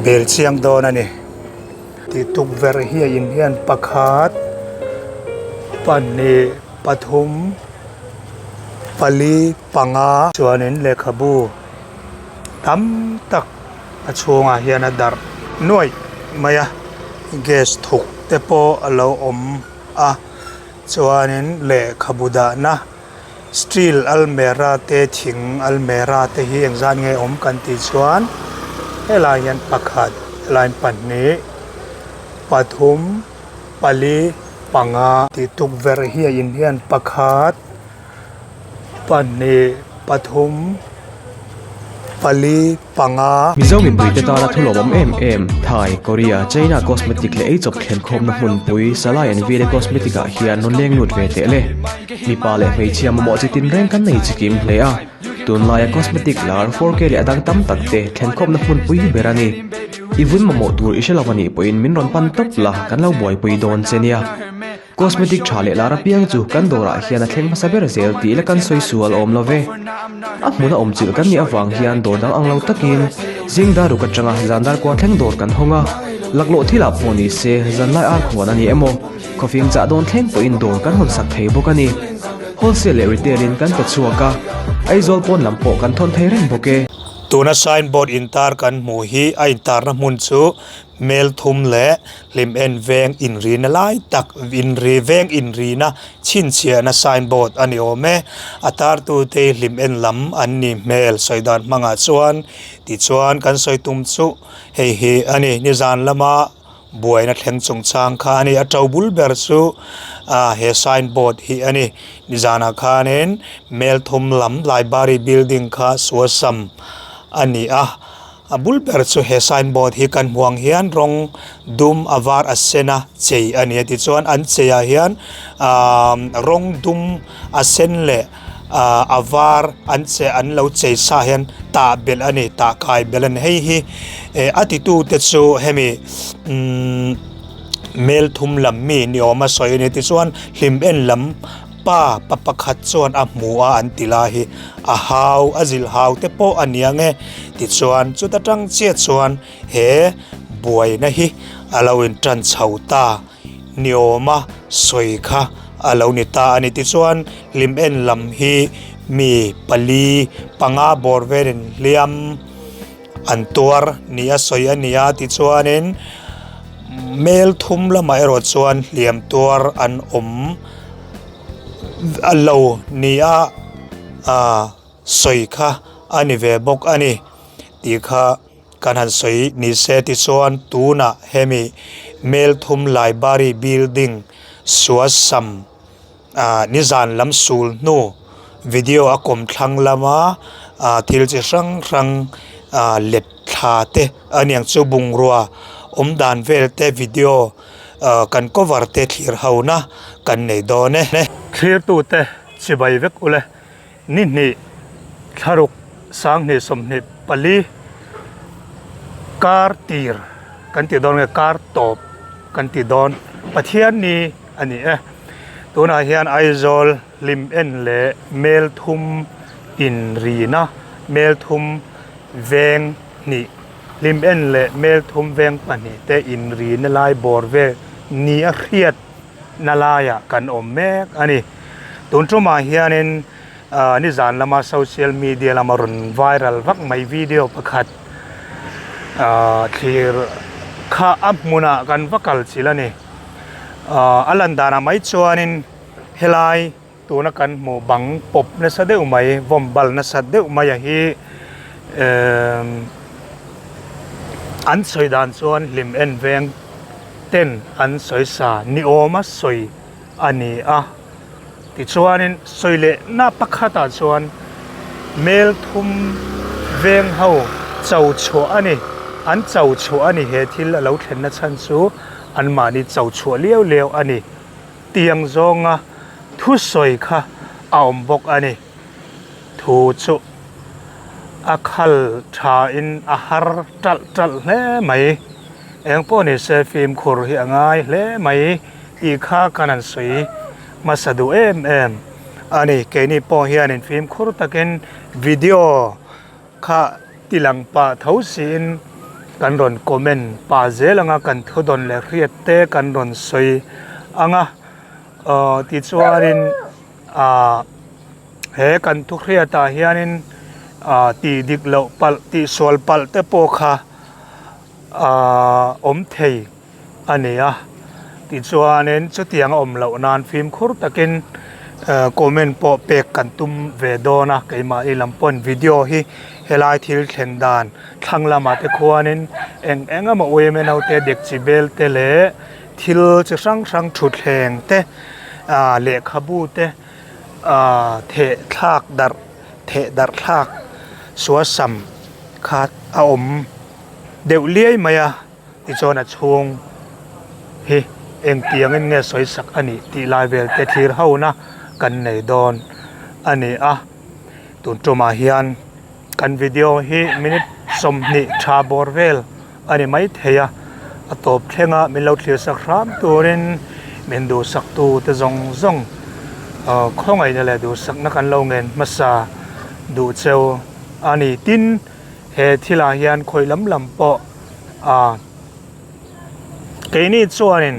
bel chiang dawn a ni. Tih tukverh hi a in hian pakhat pahnih pathum pali panga chuanin lehkhabu tam tak a chhungah hian a darh nuaih mai a gas thuk te pawh a lo awm a chuanin lehkhabu dahna steel almera te thing almera te hi engzat nge awm kan tih chuan helai hian pakhat helai hian pahnih pathum pali panga tih tukverh hi a in hian pakhat pahnih pathum pali panga. Mizo mipuite tana thu lawmawm em em, Thai, Korea, China cosmetic leh eichawp thlenkhawmna hmunpui Salai and Vile Cosmetic ah hian rawn leng lut ve teh le. Mipa leh hmeichhia mamawh chi tinreng kan nei chikim hle a, tunlaia cosmetic lar 4K leh a dang tam tak te thlenkhawmna hmunpui ber a ni. I vun mamawh tur i hre lo anih pawhin min rawn pan tawp la, kan lo buaipui dawn che nia. Cosmetic tha leh lar apiang chu kan dawrah hian a thleng hmasa ber zel tih la kan sawi sual awm lo ve. A hmuna awm chilh kan nih avang hian dawr dang ang lo takin zing dar ruk atanga zan dar kua thleng dawr kan hawng a, laklawh thilah pawh ni se zanlai ar khuan a ni emaw, khawfing chah dawn thleng pawhin dawr kan hawn sak thei bawk a ni. Wholesale leh retail in kan pe chhuak a, Aizawl pawn lam pawh kan thawn thei reng bawk e. Tuna signboard intar kan hmuh hi a intarna hmun chu Hmel thum leh hlim en veng inrina lai tak inri veng inrina chhinchhiahna sign board a ni awm e. A tartute hlim en lam an ni hmel sawi dan hmangah chuan tichuan kan sawi tum chu hei hi a ni. Nizan lama buaina thleng chungchang kha a ni. A to bul ber chu ah he sign board hi a ni. Nizanah khanin hmel thum lam library building kha suasam a ni a. A bul ber chu he sign board hi kan hmuh ang hian rawng dum a var a sen a chei a ni a tichuan an chei ah hian ahh rawng dum a sen leh ahh a var an che an lo chei sa hian tah belh a ni tah kai belh a ni hei hi eh a ti tu te chu hemi umm mel thum lam mi ni awm a sawi a ni tichuan hlim en lam Pa pa pakhat chuan a hmu a an ti lai hi a hau a zilh hau te pawh a nia nge tichuan chuta tang chiah chuan he buaina hi a lo in tan chho ta ni awm a sawi kha a lo ni ta a ni tichuan hlim en lam hi mi pali panga bawr velin hliam an tuar ni a sawi a ni a tichuanin mel thum lamah erawh chuan hliam tuar an awm a lo ni a ah sawi kha a ni ve bawk a ni tih kha kan han sawi ni se tichuan tunah hemi mel thum library building suasam. Ah nizan lam sul hnu video a kawm thlang lama ah thil chi hrang hrang ah let thla te a niang chu bungrua awm dan vel te video ah kan cover te thlir ho na kan nei dawn e. Thlirtute chibai vek ule ni hnih thlaruk sanghnih 24 kar tir kan tih dawn nge kar tawp kan tih dawn Pathian ni a ni e. Tunah hian Aizawl hlim en leh mel thum inrina mel thum veng hnih hlim en leh mel thum veng pahnih te inrina lai bawr vel ni a hriat na laiah kan awm mek a ni. Tun tumah hianin ah nizan lama social media lama rawn viral vak mai video pakhat ah thlir kha a hmunah kan va kal chilh a ni. Ah a lan danah mai chuanin helai tuna kan hmuh bang pawp nasa deuh mai vawm bal nasa deuh mai a hi emm an sawi dan chuan hlim en veng ten an sawi sa ni awma sawi a ni a tichuanin sawi leh na pakhatah chuan mel thum veng ho cho chhuah a ni an cho chhuah a ni he thil a lo thlenna chhan chu. Anmahni cho chhuah liau liau a ni. Tiang zawnga thusawi kha a awm bawk a ni. Thu chu a khal thain a har talh talh hle mai. Eng pawh ni se fimkhur hi a ngai hle mai tih kha kan han sawi hmasa duh em em a ni. Keini pawh hianin fimkhur takin video kha ti lang pah tho siin. kan rawn comment pah zel ang a, kan thu dawn leh hriat te kan rawn sawi ang a, aw tichuanin ah he kan thu hriatah hianin ah tih dik loh palh tih sual palh te pawh kha ah awm thei. a ni a tichuanin chutiang a awm loh nan fimkhur takin eh comment pawh pek kan tum ve dawn a keimahni lam pawn video hi helai thil thlen dan thlang lamah te khuanin eng eng emaw uiame naute dekchi bel te leh thil chi hrang hrang thutthleng te ah lehkhabu te ah theh thlak darh theh darh thlak suasam kha a awm deuh liai mai a. Tichuan a chhung hi engtiangin nge sawi sak a nih tih lai vel te thlir hona kan nei dawn a ni a. Tun tumah hian kan video hi minute 20 tha bawr vel a ni mai thei a, a tawp thlenga min lo thlir sak hram turin min duhsak tu te zawng zawng khawngaihna leh duhsakna kan lo ngen hmasa duh cheu a ni. Tin. He thilah hian khawi lam lam pawh ah keini chuanin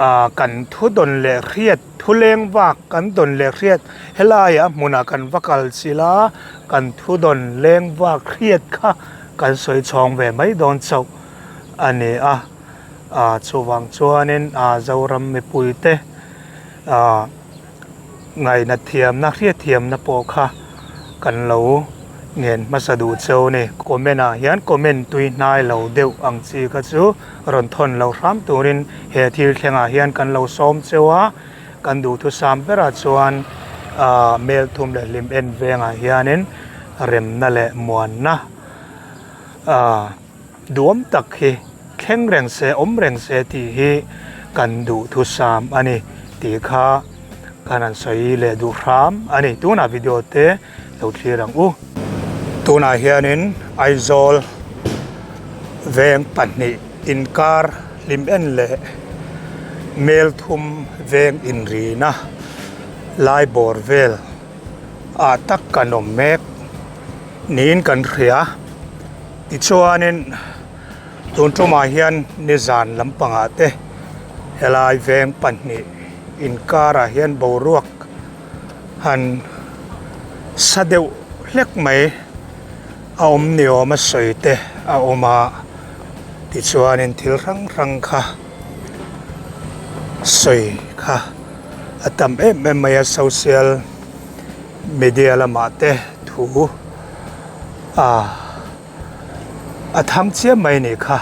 ah kan thu dawn leh hriat thu leng vak kan dawn leh hriat helaiah hmunah kan va kal chilh a kan thu dawn leng vak hriat kha kan sawi chhawng ve mai dawn chauh a ni a ah chuvang chuanin ah Zoram mipui te ah. Ngaihna thiamna hriat thiamna pawh kha kan lo ngen hmasa duh cheu a ni. Comment ah hian comment tui hnai lo deuh ang chi kha chu rawn thawn lo hram turin he thil thlengah hian kan lo sawm cheu a, kan duhthusam berah chuan ah mel thum leh hlim en vengah hianin remna leh muanna ah. Duam tak hi thleng reng se, awm reng se tih hi kan duhthusam a ni tih kha kan han sawi leh duh hram a ni. Tunah video te lo thlir ang u. Tunah hianin Aizawl veng pahnih inkar hlim en leh Melthum veng inrina lai bawr vel ah tak kan awm mek niin kan hria. Tichuanin tun tumah hian nizan lampangah te helai veng pahnih inkarah hian boruak han sa deuh hlek mai a awm ni awm a sawi te a awm a tichuanin thil hrang hrang kha sawi kha a tam em em mai a social media lamah te thu a a thang chiam mai nih kha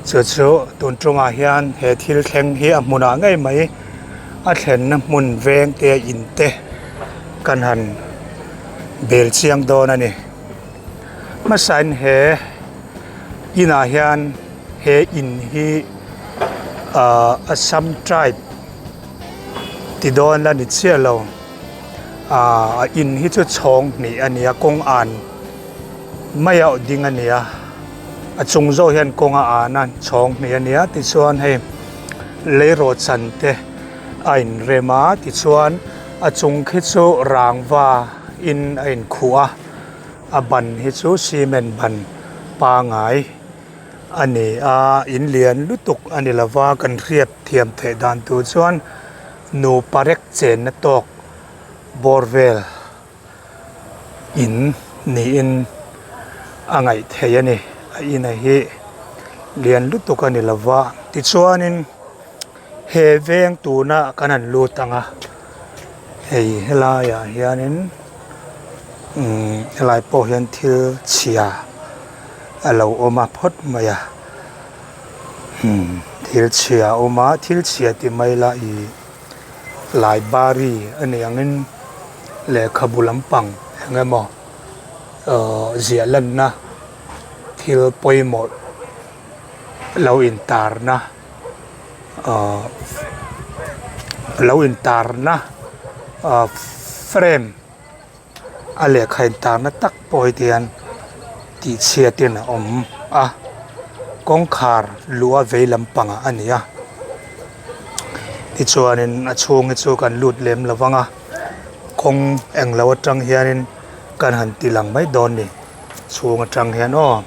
chu chu tun tungah hian he thil thleng hi a hmunah ngei mai a thlenna hmun veng te in te kan han bel chiang dawn a ni hmasain he inah hian he in hi ahh Assam tribe ti dawn la ni chiah lo. Aaa a in hi chu chhawng hnih a ni a kawng an mai a ding a ni a a chung zawk hian kawng a an a chhawng hnih a ni a tichuan hei leirawhchan te a inrem a tichuan a chung khi chu rangva in a inkhuh a a ban hi chu cement ban pangai a ni a in lian lutuk a ni lova kan hriat thiam theih dan tur chuan. Nupa rek chenna tawk bawr vel in niin a ngaih theih a ni. A ina hi lian lutuk a ni lo va tichuanin he veng tuna kan han lut ang a hei helaiah hianin umm helai pawh hian thil chhia a lo awm a phawt mai a. Umm thil chhia a awm a thil chhia ti mai la ih library a ni angin lehkhabu lampang eng emaw ahh ziah lanna thil pawimawh lo intarna ahh lo intarna ahh frame. A lehkha intarna tak pawh hi tihian tih chhiatin a awm a kawngkhar luh a vei lampangah a ni a tichuanin a chhung hi chu kan lut lem lo vang a kawng englo atang hianin kan han ti lang mai dawn a ni chhung atang hian aw.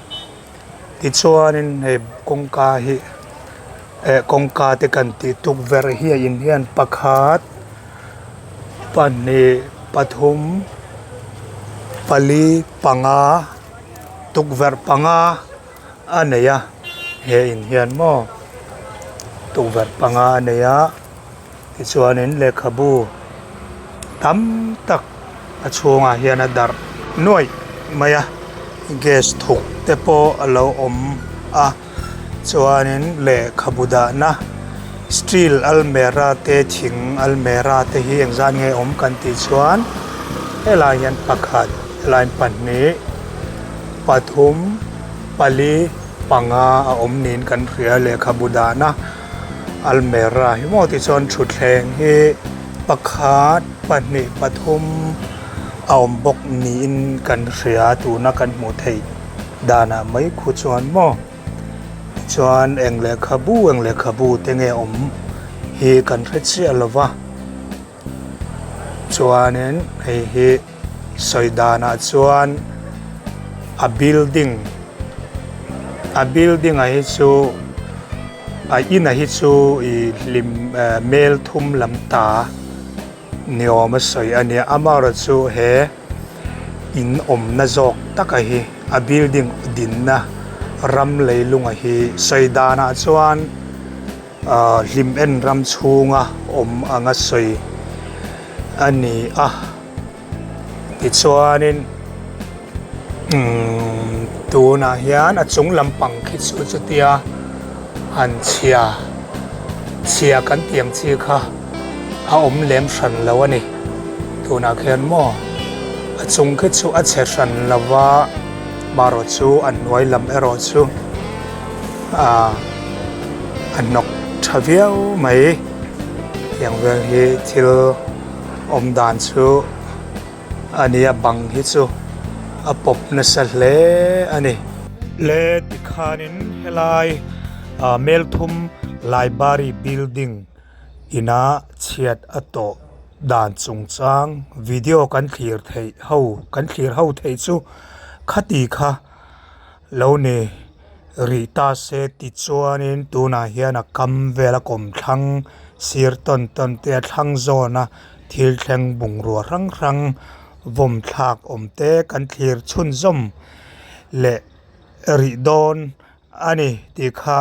Tichuanin hei kawngka hi eh kawngka te kan tih tukverh hi a in hian pakhat pahnih pathum pali panga tukverh panga a nei a he in hian maw tukverh panga a nei a tichuanin lehkhabu tam tak a chhungah hian a darh nuaih mai a gas thuk te pawh a lo awm a chuanin lehkhabu dahna steel almera te thing almera te hi engzat nge awm kan tih chuan helaiah hian pakhat helaiah hian pahnih pathum pali panga a awm niin kan hria lehkhabu dahna almera hi maw tichuan thutthleng hi pakhat pahnih pathum a awm bawk niin kan hria tuna kan hmuh theih danah mai khu chuan maw tichuan eng lehkhabu eng lehkhabu te nge awm hi kan hre chiah lo va chuanin hei hi sawi danah chuan a building a building ah hi chu a inah hi chu ih hlim eh mel thum lam ta ni awm a sawi a nia amaherawh chu he in awmna zawk taka hi a building dinna ram leilunga hi sawi danah chuan. Ahh hlim en ram chhunga awm anga sawi a ni a tichuanin umm tunah hian a chung lampang khi chu chutia han chhia chhia kan tih ang chi kha a awm lem hran lo a ni tunah khian maw a chung khi chu a chhe hran lo va marawh chu a hnuai lam erawh chu ahh. A hnawk tha viau mai tiang vel hi thil awm dan chu a ni a bang hi chu a pawp nasa hle a ni. Le tikhanin helai ah Melthum Library building ina chhiat a tawh dan chungchang video kan thlir theih ho kan thlir ho theih chu khati kha lo ni. Rih ta se tichuanin tunah hian a kam vel a kawmthlang sir tawn tawn te a thlang zawn a thil thleng bungrua hrang hrang vawm thlak awm te kan thlir chhunzawm leh rih dawn a ni tih kha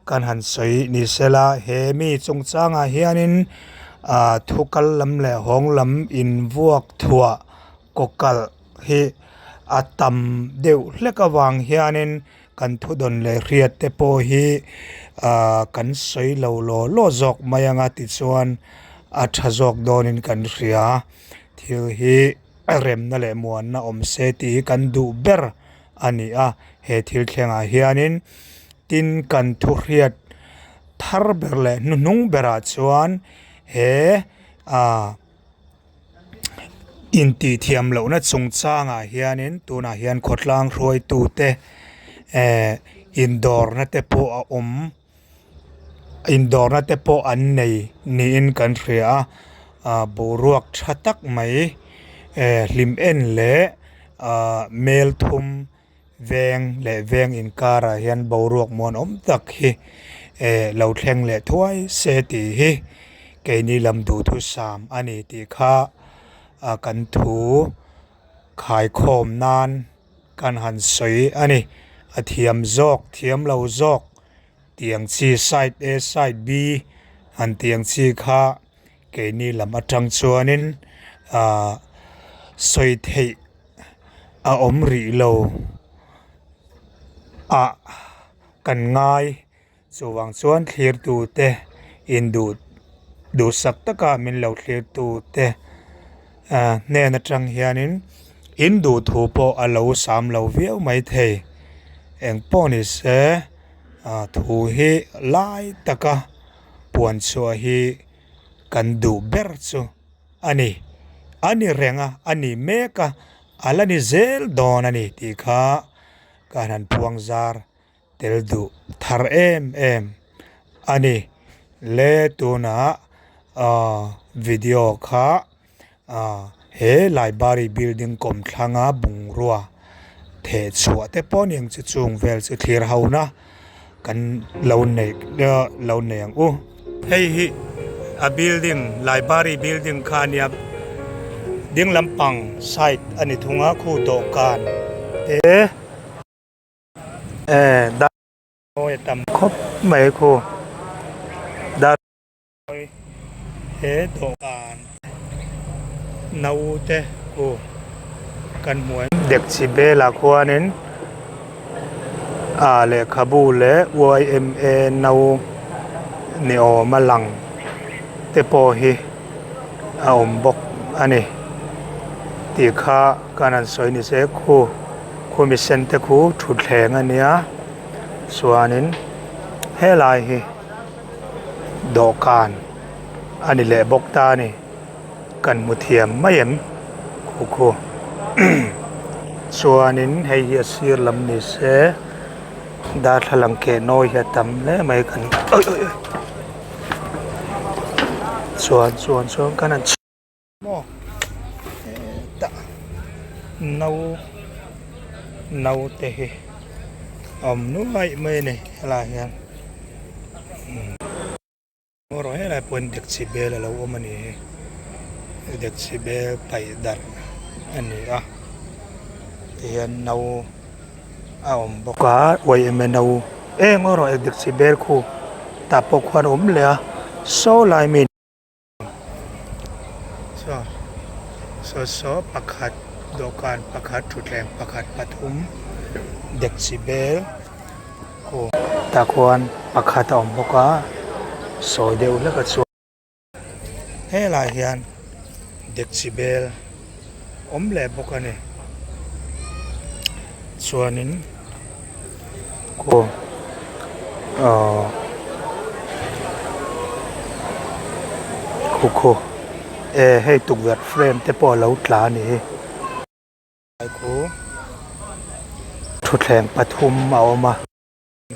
kan han sawi ni sela he mi chungchangah hianin ah thu kal lam leh hawng lam invuak thuah kawkalh hi a tam deuh hlek avang hianin kan thudawn leh hriat te pawh hi ahh kan sawi lo law law zawk mai anga tichuan a tha zawk dawnin kan hria thil hi remna leh muanna awm se tih hi kan duh ber a ni a he thil thlengah hianin tin kan thu hriat thar ber leh hnuhnung berah chuan he ahh. Intihthiam lohna chungchangah hianin tunah hian khawtlang hruaitute ehh indawrna te pawh a awm indawrna te pawh an nei niin kan hria a ah boruak tha tak mai ehh hlim en leh ah mel thum. Veng leh veng inkarah hian boruak muanawm tak hi eh lo thleng leh thuai se tih hi keini lam duhthusam a ni tih kha a kan thu khaikhawm nan kan han sawi a ni. A thiam zawk thiam lo zawk tiang chi side A side B han tiang chi kha keini lam atang chuanin ah sawi theih. A awm rih lo a kan ngai chuvang chuan thlirtu te induh duhsak taka min lo thlirtu te ah hnen atang hianin in duhthu pawh a lo sam lo viau mai thei engpawh ni se ah thu hi lai taka puan chhuah hi kan duh ber chu. A ni, a ni reng a, a ni mek a, a la ni zel dawn a ni tih kha ka han puang zar tel duh thar em em a ni. Le tunah aw video kha aw he library building kawmthlanga bungrua. Theh chhuah te pawh ni ang chu chung vel chu thlir ho na kan lo nei lo nei ang u. Hei hi a building library building kha a nia ding lampang side a ni thung a khu dawhkan te eh dar mawi a tam khawp mai khu dar He dawhkan naute khu kan hmu em? Dekchi belah khuanin ah lehkhabu leh yma no ni awm a lang te pawh hi a awm bawk a ni tih kha kan han sawi ni se khu khumi sen te khu thutthleng a nia chuanin helai hi. Dawhkan a ni leh bawk ta a ni kan hmu thiam mai em khu khu chuanin hei hi a sir lam ni se darthlalang keh nawi hi a tam hle mai kan awi awi awi chuan chuan chuan kan han maw hetah no no te hi a awm nuaih mai a ni helaiah hian erawh helai pawh hian dekchi bel alo awm a ni hi dekchi bel paih darh a ni a tihian no a awm bawk a yma no eng erawh dekchi bel khu tah pawh khuan a awm leh a saw lai mi. Saw saw saw pakhat dawhkan pakhat thutthleng pakhat pathum dekchi bel aw tah khuan pakhat a awm bawk a sawi deuh hlek a chuan helaiah hian dekchi bel awm leh bawk a ni chuanin. Aw ahh kho kho e hei tukverh frame te pawh a lo tla a ni hi khu thutthleng pathum a awm a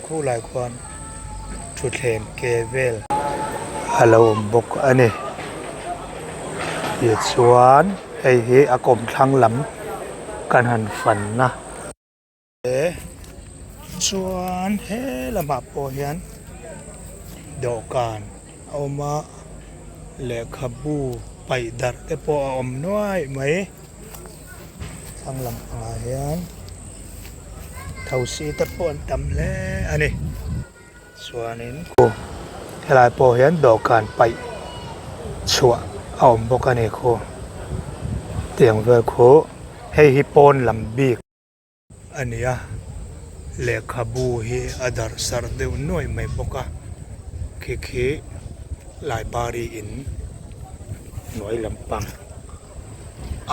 khulai khuan thutthleng ke vel a lo awm bawk a ni tichuan hei hi a kawmthlang lam kan han fan a. Chuan he lamah pawh hian dawhkan a awm a lehkhabu paih darh te pawh a awm nuaih mai thlang lampangah hian thosi te pawh an tam hle a ni chuanin helai pawh hian dawhkan paih chhuah a awm bawk a ni khu tiang vel khu hei hi pawn lam bik. A ni a, lehkhabu hi a darh sarh deuh nuaih mai bawk a, khi khi library in hnuai lampang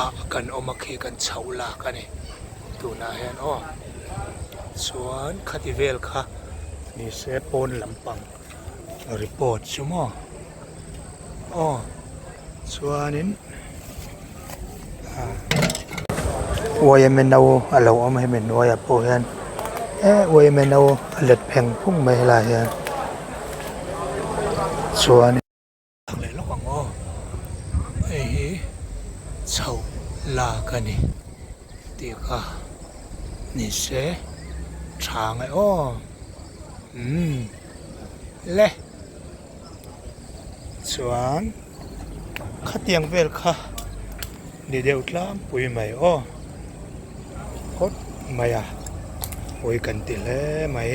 ah kan awm a khi kan chhoh lak a ni tunah hian aw chuan khati vel kha ni se pawn lampang report chu maw aw chuanin. Yma no a lo awm hemi hnuaiah pawh hian eh yma no a let pheng phung mai helaiah hian chuan leh lawk ang aw hei hi chho lak a ni tih kha ni se tha ang e aw umm le chuan. Khatiang vel kha ni deuh tlangpui mai aw phawt mai a pawi kan ti hle mai.